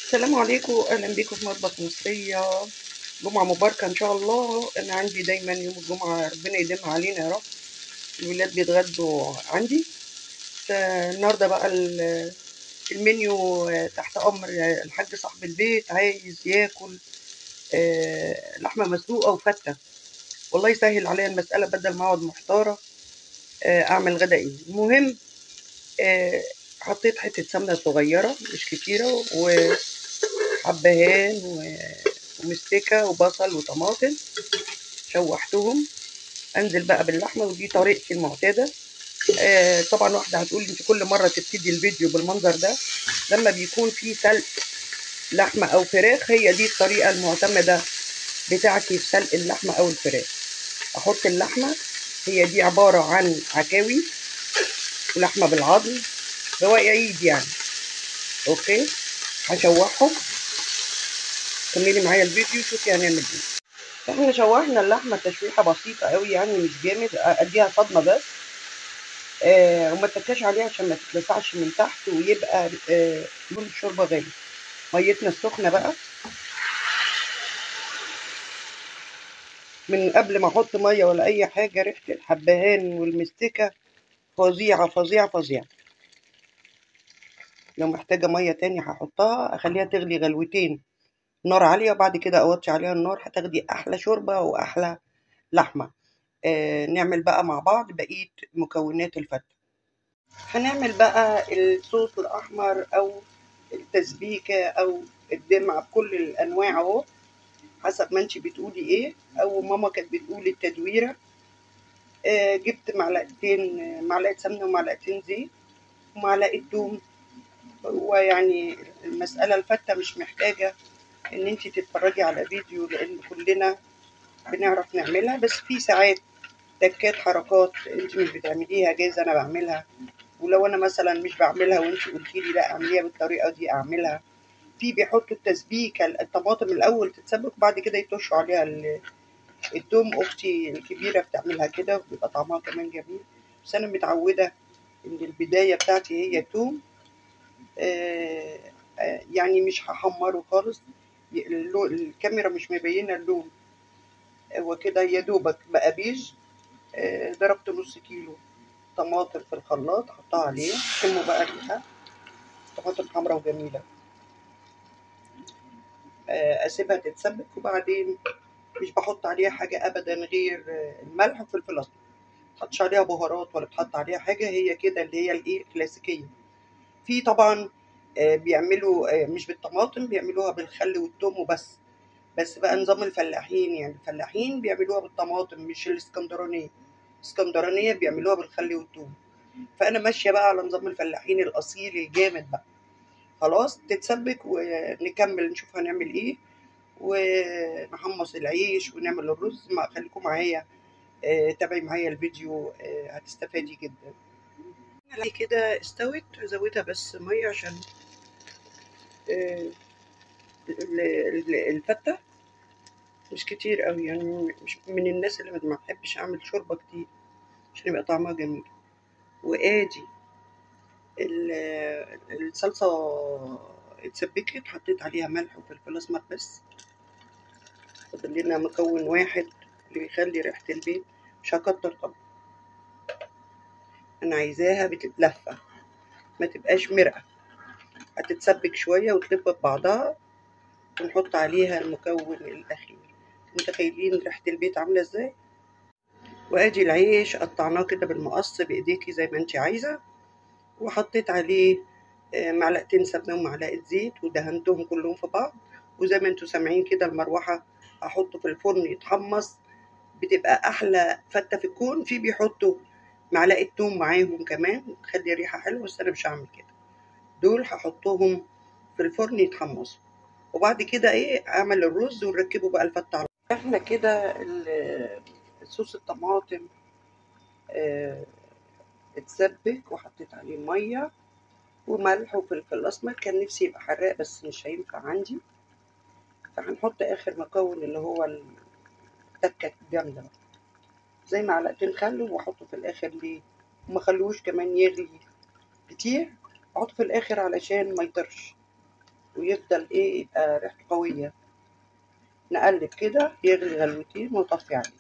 السلام عليكم، اهلا بيكم في مطبخ مصرية. جمعة مباركة ان شاء الله. انا عندي دايما يوم الجمعة ربنا يديمها علينا يا رب. الولاد بيتغدوا عندي، فالنهارده بقى المنيو تحت امر الحاج صاحب البيت، عايز ياكل لحمة مسلوقة وفتة. والله يسهل عليا المسألة بدل ما اقعد محتارة اعمل غدا ايه. المهم حطيت حتة سمنة صغيرة مش كتيرة، وحبهان ومستكة وبصل وطماطم، شوحتهم. انزل بقى باللحمة، ودي طريقتي المعتادة. طبعا واحدة هتقول انت كل مرة تبتدي الفيديو بالمنظر ده، لما بيكون في سلق لحمة او فراخ هي دي الطريقة المعتمدة بتاعتي في سلق اللحمة او الفراخ. احط اللحمة، هي دي عبارة عن عكاوي ولحمة بالعظم، رواق عيد يعني. okay، هشوحهم. كملي معايا الفيديو شوفي هنعمل ايه. احنا شوحنا اللحمة تشويحه بسيطة قوي، يعني مش جامد، اديها صدمة بس، وما تتكاش عليها عشان ما تتلسعش من تحت، ويبقى لون الشوربة غالي. ميتنا السخنة بقى، من قبل ما احط مية ولا اي حاجة، ريحه الحبهان والمستكه فظيعة فظيعة فظيعة. لو محتاجه مية تاني هحطها، اخليها تغلي غلوتين نار عالية، وبعد كده اوطي عليها النار، هتاخدي احلى شوربة واحلى لحمه. نعمل بقى مع بعض بقية مكونات الفته. هنعمل بقى الصوص الاحمر او التسبيكه او الدمعة بكل الانواع اهو، حسب ما انت بتقولي ايه، او ماما كانت بتقول التدويره. جبت معلقتين، معلقه سمنه ومعلقتين زيت ومعلقة توم. ويعني المسألة الفتة مش محتاجة ان انت تتفرجي على فيديو، لان كلنا بنعرف نعملها، بس في ساعات تكات حركات انت مش بتعمليها، جايز انا بعملها، ولو انا مثلا مش بعملها وانت قلتيلي لا اعمليها بالطريقة دي اعملها. في بيحطوا التسبيكة الطماطم الاول تتسبك وبعد كده يطشوا عليها التوم. اختي الكبيرة بتعملها كده وبيبقى طعمها كمان جميل، بس انا متعودة ان البداية بتاعتي هي التوم. يعني مش هحمره خالص، الكاميرا مش مبينة اللون، هو كده يا دوبك بقى بيج. ضربت نص كيلو طماطم في الخلاط، حطها عليه، شموا بقى ريحه طماطم حمرا وجميلة. اسيبها تتسبك، وبعدين مش بحط عليها حاجة ابدا غير الملح وفلفل اسمر، متحطش عليها بهارات ولا بتحط عليها حاجة، هي كده اللي هي الايه الكلاسيكية. في طبعا بيعملوا مش بالطماطم، بيعملوها بالخل والثوم وبس، بس بقى نظام الفلاحين، يعني الفلاحين بيعملوها بالطماطم، مش الاسكندرانية. الاسكندرانية بيعملوها بالخل والثوم، فانا ماشية بقى على نظام الفلاحين الاصيل الجامد بقى. خلاص تتسبك ونكمل نشوف هنعمل ايه، ونحمص العيش ونعمل الرز. ما خليكم معايا، تابعي معايا الفيديو، هتستفادي جدا. كده استوت، زودها بس مية عشان الفته مش كتير قوي، يعني مش من الناس اللي ما بحبش اعمل شوربة كتير عشان يبقى طعمها جميل. وادي الصلصه اتسبكت، حطيت عليها ملح وفلفل اسمر بس، فاضل لنا مكون واحد اللي بيخلي ريحه البيت، مش هكتر طبعا، انا عايزاها بتتلفه ما تبقاش مرقه، هتتسبك شوية وتلف ببعضها، ونحط عليها المكون الاخير. متخيلين ريحه البيت عامله ازاي؟ وادي العيش قطعناه كده بالمقص بايديكي زي ما انت عايزه، وحطيت عليه معلقتين سمنه ومعلقة زيت، ودهنتهم كلهم في بعض. وزي ما انتوا سامعين كده المروحة احطه في الفرن يتحمص، بتبقى احلى فته في الكون. في بيحطوا معلقه توم معاهم كمان تخلي الريحة حلوة، بس انا مش هعمل كده، دول هحطهم في الفرن يتحمصوا، وبعد كده ايه اعمل الرز ونركبه بقى الفته على. احنا كده صوص الطماطم اتسبك، وحطيت عليه مية وملح وفلفل اسمر. كان نفسي يبقى حراق بس مش هينفع عندي، فهنحط اخر مكون اللي هو التكه الجامدة بقى، زي معلقتين خل، واحطه في الاخر. ليه؟ وما خلوش كمان يغلي كتير، احطه في الاخر علشان ما يطرش. ويفضل ايه يبقى ريحته قوية. نقلب كده يغلي غلوتين ونطفي عليه.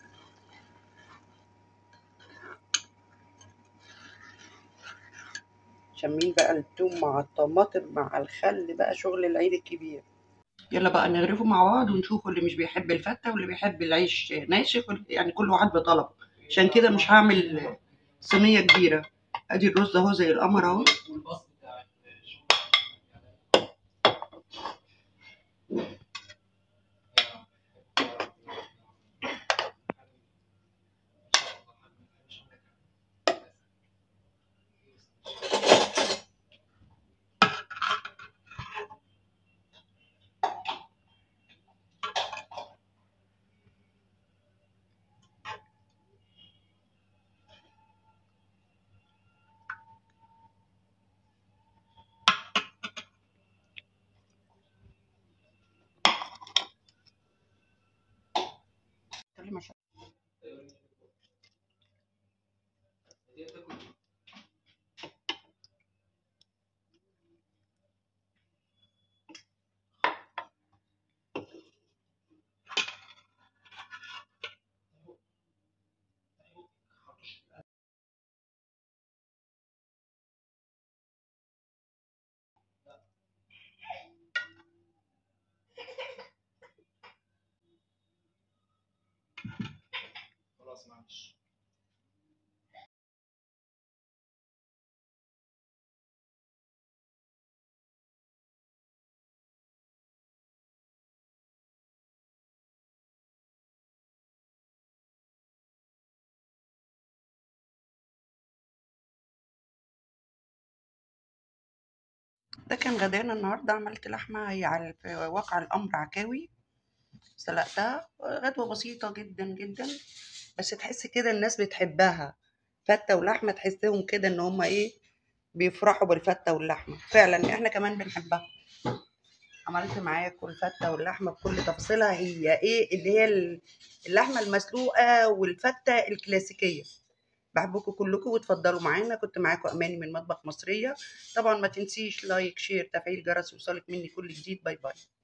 شمين بقى التوم مع الطماطم مع الخل بقى، شغل العيد الكبير. يلا بقى نغرفه مع بعض ونشوفه اللي مش بيحب الفته واللي بيحب العيش ناشف، يعني كل واحد بطلبه. عشان كده مش هعمل صينية كبيرة. ادي الرز اهو زي القمر اهو. خلاص معلش. ده كان غدانا النهارده. عملت لحمه هي على في واقع الامر عكاوي، سلقتها غدوه بسيطة جدا جدا، بس تحس كده الناس بتحبها. فته ولحمه تحسهم كده ان هم ايه بيفرحوا بالفته واللحمة، فعلا احنا كمان بنحبها. عملت معاكم الفته واللحمة بكل تفاصيلها، هي ايه اللي هي اللحمة المسلوقه والفته الكلاسيكية. بحبكم كلكم وتفضلوا معانا. كنت معاكم اماني من مطبخ مصرية. طبعا ما تنسيش like share تفعيل جرس يوصلك مني كل جديد. bye bye.